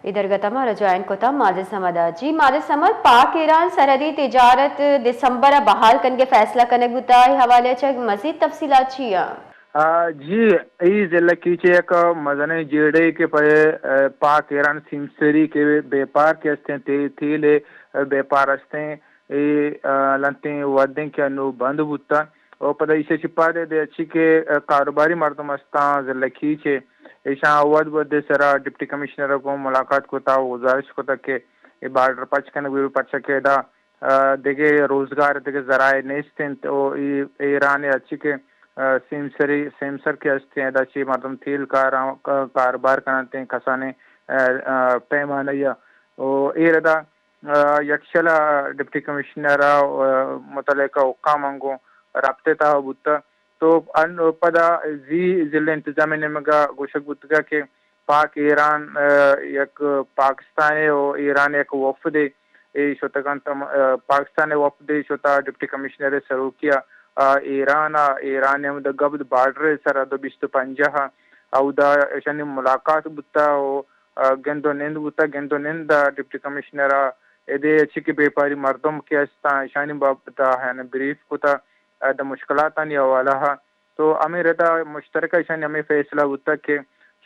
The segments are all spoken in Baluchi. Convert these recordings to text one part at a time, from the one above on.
اے درگت ءَ مارا جوائن کتا ماجد صمد ءَ۔ جی ماجد صمد، پاک ایران سرحدی تجارت دسمبر ءَ بحال کنگ ءِ فیصلہ کنگ بوتا، اے حوالے ءَ چہ مزید تفصیلات چی آں؟ آ، جی، اے ضلع کیچ ءِ یک مزنیں جیڑھے کہ پہ، آ، پاک ایران سیمسری کہ بیپار کہ استیں، تے-، تیل ءِ بیپار استیں، اے، آ، لنتیں وھدیں کہ انو بند بوتا۔ و پدا ایشی چہ پد دے اچی کہ، آ، کاروباری مردم استاں ضلع کیچ ءِ، ایشاں وھد وھد ءِ سرا ڈپٹی کمشنر ءَ گوں ملاقات کتا و گزارش کتا کہ اے بارڈر پچ کنگ بہ بی، پرچا کہ ادا، آ، دگہ روزگار ءِ دگہ ذرائع نیست انت و اے ایران ءِ اچی کہ، آ، سیمسری، سیمسر کہ استیں، ادا چہ مردم تیل کاراں، کا-، کاروبار کننت، کسانیں، آ، آ، پیمانہ یا و اے ردا آ، یکشل ءَ ڈپٹی کمشنر ءَ، آ، متعلقہ حکاماں گوں رابطہ ءِ تہا بوتگ۔ تو ان پدا زی ضلع انتظامیہ ءِ نیمگ ءَ گوشگ بوتگ کہ پاک ایران، آ، یک پاکستان ءِ و ایران ءِ یک وفدے اے شتگ انت، آ، پاکستان ءِ وفدے شتا ڈپٹی کمشنر ءِ سروکی ءَ، آ، ایران ءَ، ایران ءِ ہمدا گبد بارڈر ءِ سرا دو بیست ءُ پنجاہ ءَ اودا ایشانی ملاقات بوتگ و آ، گند و نند بوتگ۔ گند و نند ءَ ڈپٹی کمشنر ءَ ادے چی کہ بیپاری مردم کہ استاں، ایشانی بابت ءَ آیاں بریف کتگ، آ، داں مشکلاتانی حوالہ ءَ۔ تو ہمے ردا مشترکہ ایشانی ہمے فیصلہ بوتگ کہ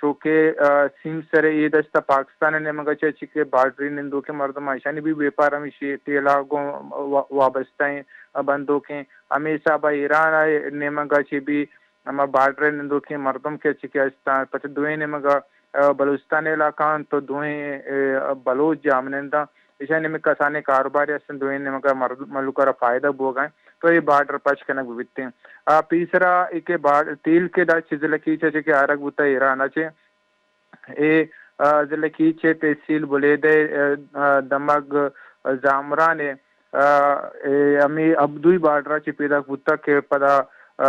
چونکہ، آ، سیمسر ءِ اے دست ءَ پاکستان ءِ نیمگ ءَ چہ چی کہ بارڈری نندوکیں مردم، ایشانی بھی بیپار ہمیشی تیل ءَ گوں وا-، وابستہ ایں، آ، بندوکیں۔ ہمے حساب ءَ ایران ءِ نیمگ ءَ چہ بھی ہما بارڈر ءِ نندوکیں مردم کہ چی کہ استاں، پچ دوئیں نیمگ ءَ، آ، بلوچستان ءِ علاقہ انت تو دوئیں، آ، بلوچ جاہمننداں، ایشانی نیمگ ءَ کسانیں کاروبارے استاں، دوئیں نیمگ ءَ مرد-، مھلوک ءَ را فائدہ بوگ ءَ انت، تو اے بارڈر پچ کنگ بہ بیتیں۔ آ، پیسرا اے کہ بار-، تیل کہ دا چہ ضلع کیچ ءَ چہ کہ آرگ بوتگ ایران ءَ چہ، اے، آ، ضلع کیچ ءِ تحصیل بلیدہ ءِ، آ، آ، دمگ، آ، زامران ءِ، آ، اے ہمے ابدوئی بارڈر ءَ چہ پیداک بوتگ کہ پدا، آ،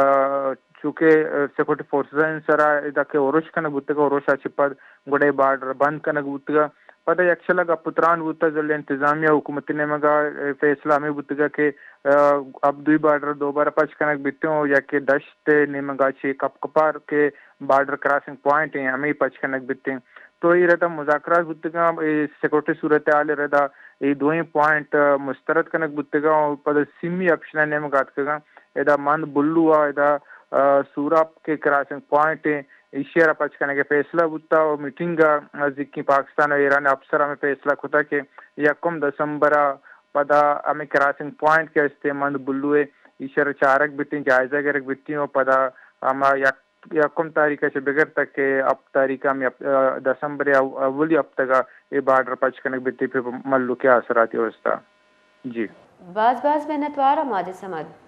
چونکہ، آ، سیکورٹی فورسز ءِ سرا ادا کہ اُرش کنگ بوتگ، اُرش ءَ چہ پد گڑا اے بارڈر بند کنگ بوتگ۔ پدا یکشل ءَ گپ ءُ تران بوتگ، ضلع انتظامیہ حکومت ءِ نیمگ ءَ، آ، فیصلہ ہمے بوتگ کہ، آ، ابدوئی بارڈر دوبارہ پچ کنگ بیتیں و یا کہ دشت ءِ نیمگ ءَ چہ کپ کپار کہ بارڈر کراسنگ پوائنٹ ایں، ہمے پچ کنگ بیتیں۔ تو اے ردا مذاکرات بوتگاں، اے سیکورٹی صورتحال ءِ ردا اے دوئیں پوائنٹ، آ، مسترد کنگ بوتگاں و پدا سیمی آپشن ءِ نیمگ ءَ اتکگاں۔ ادا مند بلو ءَ ادا، آ، سوراپ کہ کراسنگ پوائنٹ ایں، ایشی ءَ را پچ کنگ ءِ فیصلہ بوتا و میٹنگ ءَ نزیکیں پاکستان و ایران ءِ افسر ہمے فیصلہ کتا کہ یکم دسمبر ءَ پدا ہمے کراسنگ پوائنٹ کہ استیں مند بلو ءِ، ایشی ءَ را چارگ بیتیں، جائزہ گرگ بیتیں و پدا ہما یک یکم تاریخ ءَ چہ بگر تک کہ ہپت تاریخ ءَ ہمے ہپ-، آ، دسمبر ءِ او-، اولی ہپتگ ءَ اے بارڈر پچ کنگ بیت پہ مھلوک ءِ آسراتی ءِ واستا۔ جی۔ باز باز منتوار آں ماجد صمد۔